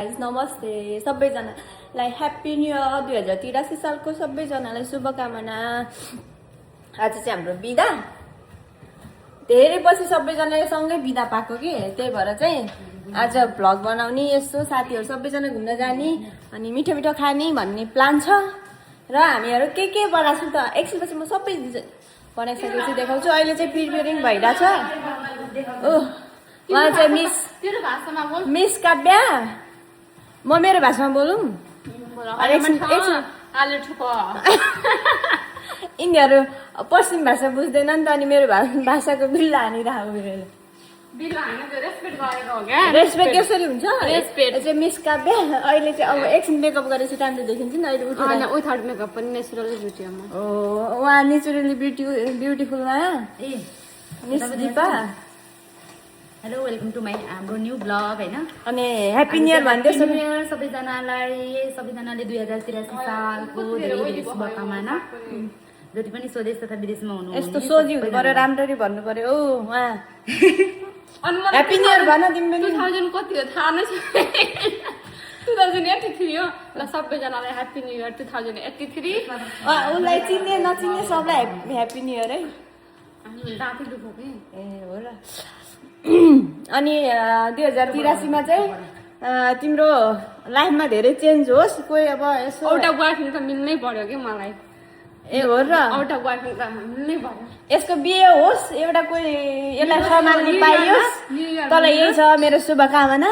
नमस्ते सबैजनालाई happy new year 2083 सालको सबैजनालाई शुभकामना। आज चाहिँ हाम्रो बिदा धेरै पछि सबैजनाले सँगै बिदा पाएको कि त्यही भएर चाहिँ आज भ्लग बनाउने यसो साथीहरू सबैजना घुम्न जाने अनि मिठो मिठो खाने भन्ने प्लान छ र हामीहरू के बनाएको त एकछिनपछि म सबै बनाइसकेपछि देखाउँछु। अहिले चाहिँ प्रिपेयरिङ भइरहेछ। ओह उहाँ चाहिँ मिस काव्या म मेरो भाषामा बोलौँ यिनीहरू पश्चिम भाषा बुझ्दैन नि त अनि मेरो भाषाको बिल्ला हानिरहेको रेस्पेक्ट कसरी हुन्छ चाहिँ मिस काव्या अहिले चाहिँ अब एकछिन मेकअप गरेपछि टाइम त देखिन्छ नि अहिले विथआउट मेकअप पनि नेचुरली ब्युटी हो उहाँ नेचुरली ब्युटिफुलमा miss Dipa. Hello welcome to my हाम्रो न्यू ब्लग होइन अनि ह्याप्पी न्यू इयर भन्दै सबैजनाले 2083 सालको धेरै धेरै शुभकामना। जति पनि स्वदेश तथा विदेशमा हुनु यस्तो सोझी हुनु पर्यो राम्ररी भन्नु पर्यो। ओ उहाँ ह्याप्पी न्यू इयर भन तिमी पनि 2000 कति हो थाहा नै छैन 2083 हो ल सबैजनालाई ह्याप्पी न्यू इयर 2083। उसलाई चिन्ने नचिन्ने सबलाई ह्याप्पी न्यू इयर है। राति दुखो के ए हो र। अनि 2083 मा चाहिँ तिम्रो लाइफमा धेरै चेन्ज होस्। कोही अब यसो एउटा बॉयफ्रेन्ड त मिल्नै पर्यो कि मलाई। ए हो र एउटा बॉयफ्रेन्ड त मिल्नै पर्यो। यसको बिहे होस् एउटा कोही यसलाई सम्हाल्न पाइयोस् तँलाई यही छ मेरो शुभकामना।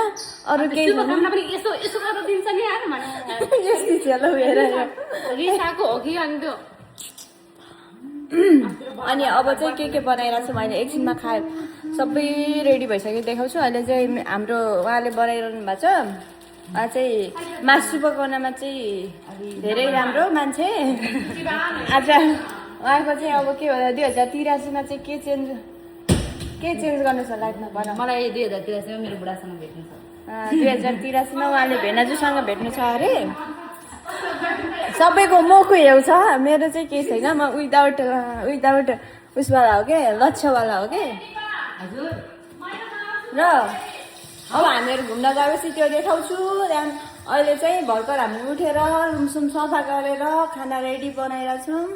अरू केही पनि यसो यसो गरेर दिन्छ नि यार भने यस्तै छ ल हेर रिसाको हो कि अनि त्यो अनि अब चाहिँ के बनाइरहेको छु मैले एकछिनमा खाए सबै रेडी भइसक्यो देखाउँछु। अहिले चाहिँ हाम्रो उहाँले बनाइरहनु भएको छ। उहाँ चाहिँ मासु पकाउनमा चाहिँ धेरै राम्रो मान्छे। आज उहाँको चाहिँ अब के भन्दा 2083 मा चाहिँ के चेन्ज गर्नु छ लाइफमा भन। मलाई 2083 मा मेरो बुढासँग भेट्नु छ। 2083 मा उहाँले भेनाजुसँग भेट्नु छ अरे। सबैको मोखु हेउ छ मेरो चाहिँ केही छैन। म विदाउट उसवाला हो के लक्ष्यवाला हो के। र अब हामीहरू घुम्न गएपछि त्यो देखाउँछु। त्यहाँदेखि अहिले चाहिँ भर्खर हामी उठेर रुमसुम सफा गरेर खाना रेडी बनाइरहेछौँ।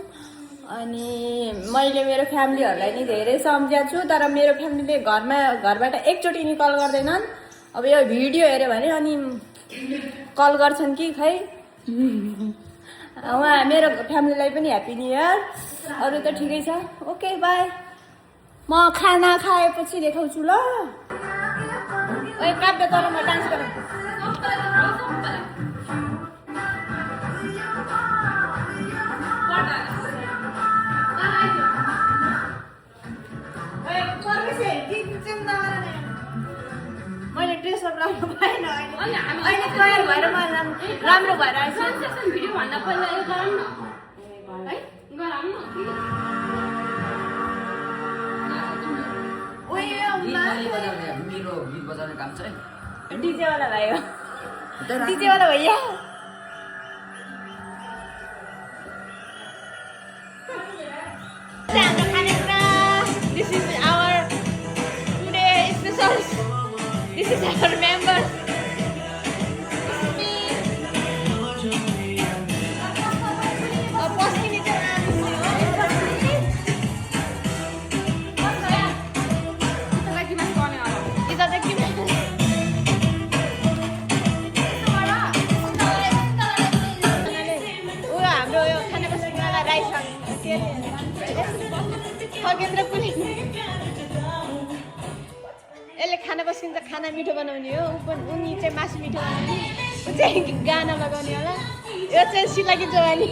अनि मैले मेरो फ्यामिलीहरूलाई नि धेरै सम्झाएको छु तर मेरो फ्यामिलीले घरबाट एकचोटि नि कल गर्दैनन्। अब यो भिडियो हेऱ्यो भने अनि कल गर्छन् कि खै। उहाँ मेरो फ्यामिलीलाई पनि ह्याप्पी न्यू इयर। अरू त ठिकै छ। Okay by. म खाना खाएपछि देखाउँछु ल। ओए काव्य तर म डान्स गरौँ। मैले ड्रेसअप राम्रो भएन अहिले तयार भएर मलाई राम्रो भएर आएछ। भिडियो भन्दा पहिला यो गरौँ न है गरौँ न मेरो गीत बजाउने काम छ है। डीजे वाला भाइ हो। डीजे वाला भैया This is our today special. This is our members. यसले खाना बस्किन्छ खाना मिठो बनाउने हो। उनी चाहिँ मासु मिठो बनाउने ऊ चाहिँ गाना लगाउने होला। यो चाहिँ सिलाकी जवानी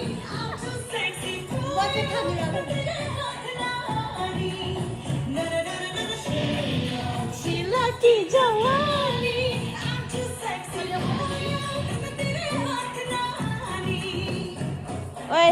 सिलाकी जवानी। ओए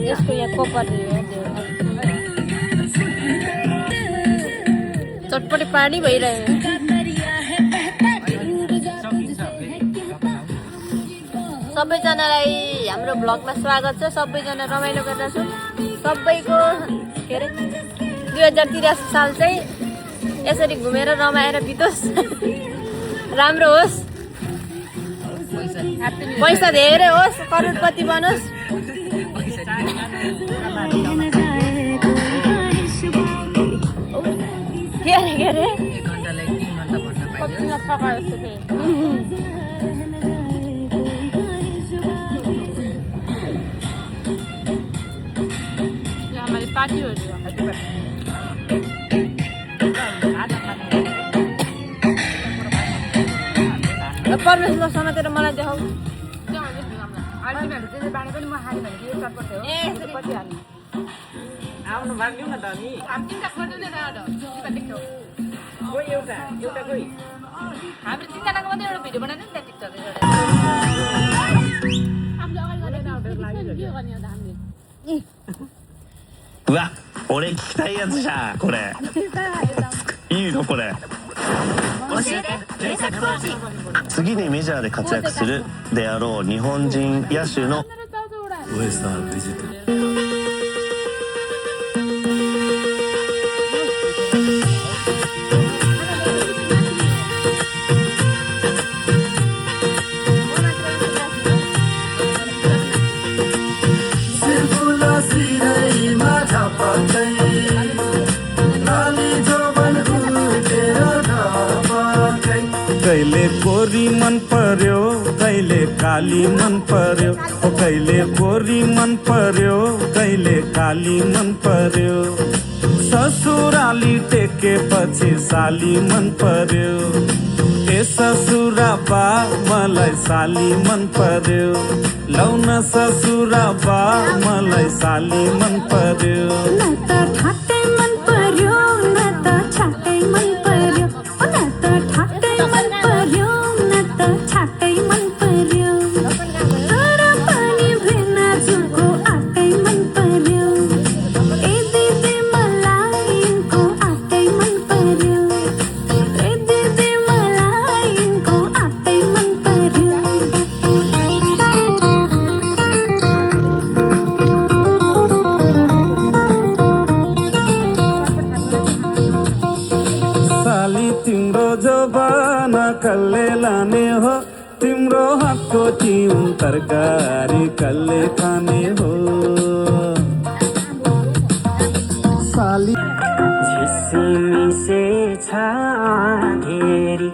यसको यहाँ कोपर चट चटपटे पानी भइरहेको सबैजनालाई हाम्रो भ्लगमा स्वागत छ। सबैजना रमाइलो गरेर छौँ। सबैको के अरे 2083 साल चाहिँ यसरी घुमेर रमाएर बितोस्, राम्रो होस्, पैसा धेरै होस्, करोडपति बनोस्। के अरे पार्टी हो परमेश्वर समातेर मलाई देखाऊ। आउनु भाग लिउँ न त अनि हामी तिनजनाको मात्रै एउटा भिडियो बनाएर नि त टिकटक うわ、俺聞きたいやつじゃんこれ。いいのこれ。次にメジャーで活躍するであろう日本人野手のウエスタンビジット。कहिले गोरी मन पर्यो कहिले काली मन पर्यो ओ कहिले गोरी मन पर्यो कहिले काली मन पर्यो ससुराली टेकेपछि साली मन पर्यो ए ससुरा बा मलाई साली मन पर्यो लौ न ससुरा बा मलाई साली मन पर्यो न त ठाट्टै मन पर्यो न त छाट्टै मन पर्यो न त ठाट्टै मन पर्यो न त छाट्टै मन पर्यो तर पनि भेना जुको आटै मन पर्यो ए दिदी मलाई यिनको आटै मन पर्यो ए दिदी मलाई यिनको आटै मन पर्यो साली तिम्रो जबाना कल्ले लाने हो तिम्रो हातको टिउन तरकारी कल्ले खाने हो साली झिसिमिसे छ आँधेरी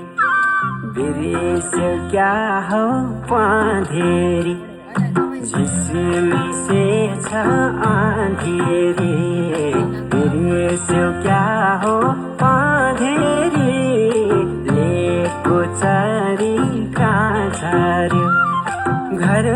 बिर्स्यो क्या हो पाँधेरी झिसिमिसे छ आँधेरी बिर्स्यो क्या हो पाँधेरी लेको चरी कहाँ झर्यो घर